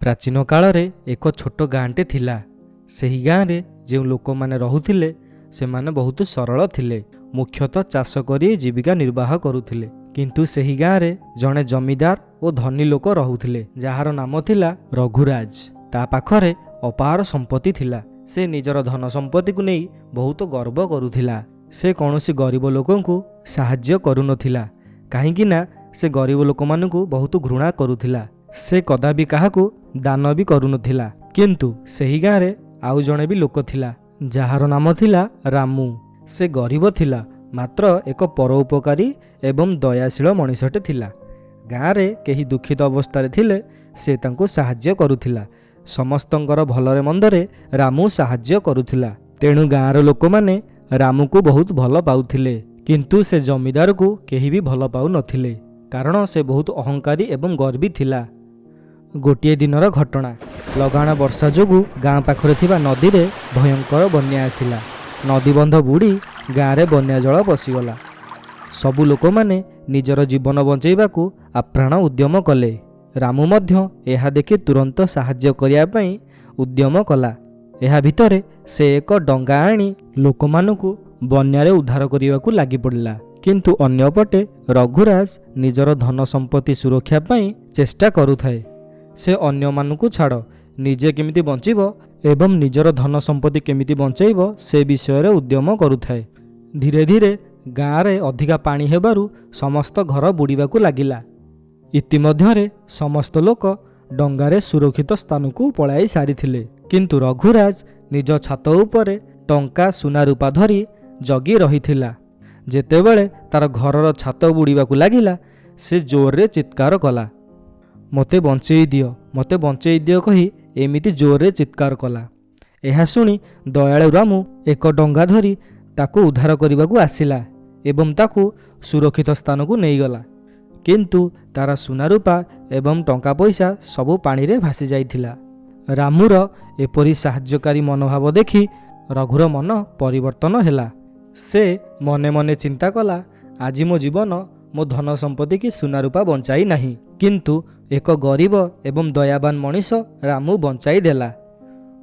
ପ୍ରାଚୀନ କାଳରେ ଏକ ଛୋଟ ଗାଁଟେ ଥିଲା। ସେହି ଗାଁରେ ଯେଉଁ ଲୋକମାନେ ରହୁଥିଲେ, ସେମାନେ ବହୁତ ସରଳ ଥିଲେ। ମୁଖ୍ୟତଃ ଚାଷ କରି ଜୀବିକା ନିର୍ବାହ କରୁଥିଲେ। କିନ୍ତୁ ସେହି ଗାଁରେ ଜଣେ ଜମିଦାର ଓ ଧନୀ ଲୋକ ରହୁଥିଲେ, ଯାହାର ନାମ ଥିଲା ରଘୁରାଜ। ତା ପାଖରେ ଅପାର ସମ୍ପତ୍ତି ଥିଲା। ସେ ନିଜର ଧନ ସମ୍ପତ୍ତିକୁ ନେଇ ବହୁତ ଗର୍ବ କରୁଥିଲା। ସେ କୌଣସି ଗରିବ ଲୋକଙ୍କୁ ସାହାଯ୍ୟ କରୁନଥିଲା, କାହିଁକି ନା ସେ ଗରିବ ଲୋକମାନଙ୍କୁ ବହୁତ ଘୃଣା କରୁଥିଲା। ସେ କଦାପି କାହାକୁ ଦାନ ବି କରୁନଥିଲା। କିନ୍ତୁ ସେହି ଗାଁରେ ଆଉ ଜଣେ ବି ଲୋକ ଥିଲା, ଯାହାର ନାମ ଥିଲା ରାମୁ। ସେ ଗରିବ ଥିଲା, ମାତ୍ର ଏକ ପରୋପକାରୀ ଏବଂ ଦୟାଶୀଳ ମଣିଷଟେ ଥିଲା। ଗାଁରେ କେହି ଦୁଃଖିତ ଅବସ୍ଥାରେ ଥିଲେ ସେ ତାଙ୍କୁ ସାହାଯ୍ୟ କରୁଥିଲା। ସମସ୍ତଙ୍କର ଭଲରେ ମନ୍ଦରେ ରାମୁ ସାହାଯ୍ୟ କରୁଥିଲା। ତେଣୁ ଗାଁର ଲୋକମାନେ ରାମୁକୁ ବହୁତ ଭଲ ପାଉଥିଲେ। କିନ୍ତୁ ସେ ଜମିଦାରକୁ କେହି ବି ଭଲ ପାଉନଥିଲେ, କାରଣ ସେ ବହୁତ ଅହଙ୍କାରୀ ଏବଂ ଗର୍ବୀ ଥିଲା। ଗୋଟିଏ ଦିନର ଘଟଣା। ଲଗାଣ ବର୍ଷା ଯୋଗୁଁ ଗାଁ ପାଖରେ ଥିବା ନଦୀରେ ଭୟଙ୍କର ବନ୍ୟା ଆସିଲା। ନଦୀବନ୍ଧ ବୁଡ଼ି ଗାଁରେ ବନ୍ୟା ଜଳ ପଶିଗଲା। ସବୁ ଲୋକମାନେ ନିଜର ଜୀବନ ବଞ୍ଚାଇବାକୁ ଆପ୍ରାଣ ଉଦ୍ୟମ କଲେ। ରାମୁ ମଧ୍ୟ ଏହା ଦେଖି ତୁରନ୍ତ ସାହାଯ୍ୟ କରିବା ପାଇଁ ଉଦ୍ୟମ କଲା। ଏହା ଭିତରେ ସେ ଏକ ଡଙ୍ଗା ଆଣି ଲୋକମାନଙ୍କୁ ବନ୍ୟାରେ ଉଦ୍ଧାର କରିବାକୁ ଲାଗିପଡ଼ିଲା। କିନ୍ତୁ ଅନ୍ୟପଟେ ରଘୁରାଜ ନିଜର ଧନ ସମ୍ପତ୍ତି ସୁରକ୍ଷା ପାଇଁ ଚେଷ୍ଟା କରୁଥାଏ। ସେ ଅନ୍ୟମାନଙ୍କୁ ଛାଡ଼, ନିଜେ କେମିତି ବଞ୍ଚିବ ଏବଂ ନିଜର ଧନ ସମ୍ପତ୍ତି କେମିତି ବଞ୍ଚାଇବ, ସେ ବିଷୟରେ ଉଦ୍ୟମ କରୁଥାଏ। ଧୀରେ ଧୀରେ ଗାଁରେ ଅଧିକା ପାଣି ହେବାରୁ ସମସ୍ତ ଘର ବୁଡ଼ିବାକୁ ଲାଗିଲା। ଇତିମଧ୍ୟରେ ସମସ୍ତ ଲୋକ ଡଙ୍ଗାରେ ସୁରକ୍ଷିତ ସ୍ଥାନକୁ ପଳାଇ ସାରିଥିଲେ। କିନ୍ତୁ ରଘୁରାଜ ନିଜ ଛାତ ଉପରେ ଟଙ୍କା, ସୁନା, ରୂପା ଧରି ଜଗି ରହିଥିଲା। ଯେତେବେଳେ ତାର ଘରର ଛାତ ବୁଡ଼ିବାକୁ ଲାଗିଲା, ସେ ଜୋରରେ ଚିତ୍କାର କଲା, "ମୋତେ ବଞ୍ଚେଇ ଦିଅ, ମୋତେ ବଞ୍ଚେଇ ଦିଅ" କହି ଏମିତି ଜୋରରେ ଚିତ୍କାର କଲା। ଏହା ଶୁଣି ଦୟାଳୁ ରାମୁ ଏକ ଡଙ୍ଗା ଧରି ତାକୁ ଉଦ୍ଧାର କରିବାକୁ ଆସିଲା ଏବଂ ତାକୁ ସୁରକ୍ଷିତ ସ୍ଥାନକୁ ନେଇଗଲା। କିନ୍ତୁ ତାର ସୁନା, ରୂପା ଏବଂ ଟଙ୍କା ପଇସା ସବୁ ପାଣିରେ ଭାସି ଯାଇଥିଲା। ରାମୁର ଏପରି ସାହାଯ୍ୟକାରୀ ମନୋଭାବ ଦେଖି ରଘୁର ମନ ପରିବର୍ତ୍ତନ ହେଲା। ସେ ମନେ ମନେ ଚିନ୍ତା କଲା, ଆଜି ମୋ ଜୀବନ ମୋ ଧନ ସମ୍ପତ୍ତି କି ସୁନା ରୂପା ବଞ୍ଚାଇ ନାହିଁ, କିନ୍ତୁ ଏକ ଗରିବ ଏବଂ ଦୟାବାନ ମଣିଷ ରାମୁ ବଞ୍ଚାଇ ଦେଲା।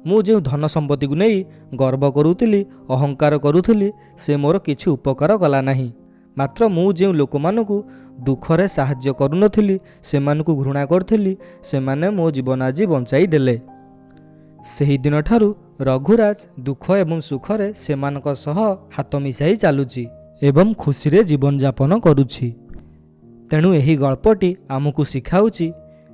ମୁଁ ଯେଉଁ ଧନ ସମ୍ପତ୍ତିକୁ ନେଇ ଗର୍ବ କରୁଥିଲି, ଅହଙ୍କାର କରୁଥିଲି, ସେ ମୋର କିଛି ଉପକାର କଲା ନାହିଁ। ମାତ୍ର ମୁଁ ଯେଉଁ ଲୋକମାନଙ୍କୁ ଦୁଃଖରେ ସାହାଯ୍ୟ କରୁନଥିଲି, ସେମାନଙ୍କୁ ଘୃଣା କରୁଥିଲି, ସେମାନେ ମୋ ଜୀବନ ଆଜି ବଞ୍ଚାଇ ଦେଲେ। ସେହିଦିନଠାରୁ ରଘୁରାଜ ଦୁଃଖ ଏବଂ ସୁଖରେ ସେମାନଙ୍କ ସହ ହାତ ମିଶାଇ ଚାଲୁଛି ଏବଂ ଖୁସିରେ ଜୀବନଯାପନ କରୁଛି। ତେଣୁ ଏହି ଗଳ୍ପଟି ଆମକୁ ଶିଖାଉଛି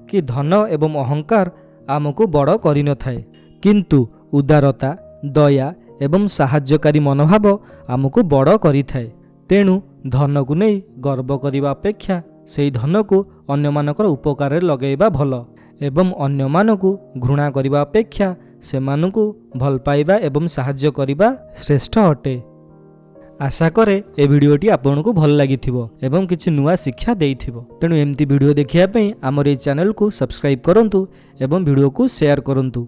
କି ଧନ ଏବଂ ଅହଙ୍କାର ଆମକୁ ବଡ଼ କରିନଥାଏ, କିନ୍ତୁ ଉଦାରତା, ଦୟା ଏବଂ ସାହାଯ୍ୟକାରୀ ମନୋଭାବ ଆମକୁ ବଡ଼ କରିଥାଏ। ତେଣୁ ଧନକୁ ନେଇ ଗର୍ବ କରିବା ଅପେକ୍ଷା ସେହି ଧନକୁ ଅନ୍ୟମାନଙ୍କର ଉପକାରରେ ଲଗାଇବା ଭଲ ଏବଂ ଅନ୍ୟମାନଙ୍କୁ ଘୃଣା କରିବା ଅପେକ୍ଷା ସେମାନଙ୍କୁ ଭଲ ପାଇବା ଏବଂ ସାହାଯ୍ୟ କରିବା ଶ୍ରେଷ୍ଠ ଅଟେ। ଆଶା କରେ ଏ ଭିଡ଼ିଓଟି ଆପଣଙ୍କୁ ଭଲ ଲାଗିଥିବ ଏବଂ କିଛି ନୂଆ ଶିକ୍ଷା ଦେଇଥିବ। ତେଣୁ ଏମିତି ଭିଡ଼ିଓ ଦେଖିବା ପାଇଁ ଆମର ଏହି ଚ୍ୟାନେଲକୁ ସବସ୍କ୍ରାଇବ୍ କରନ୍ତୁ ଏବଂ ଭିଡ଼ିଓକୁ ସେୟାର କରନ୍ତୁ।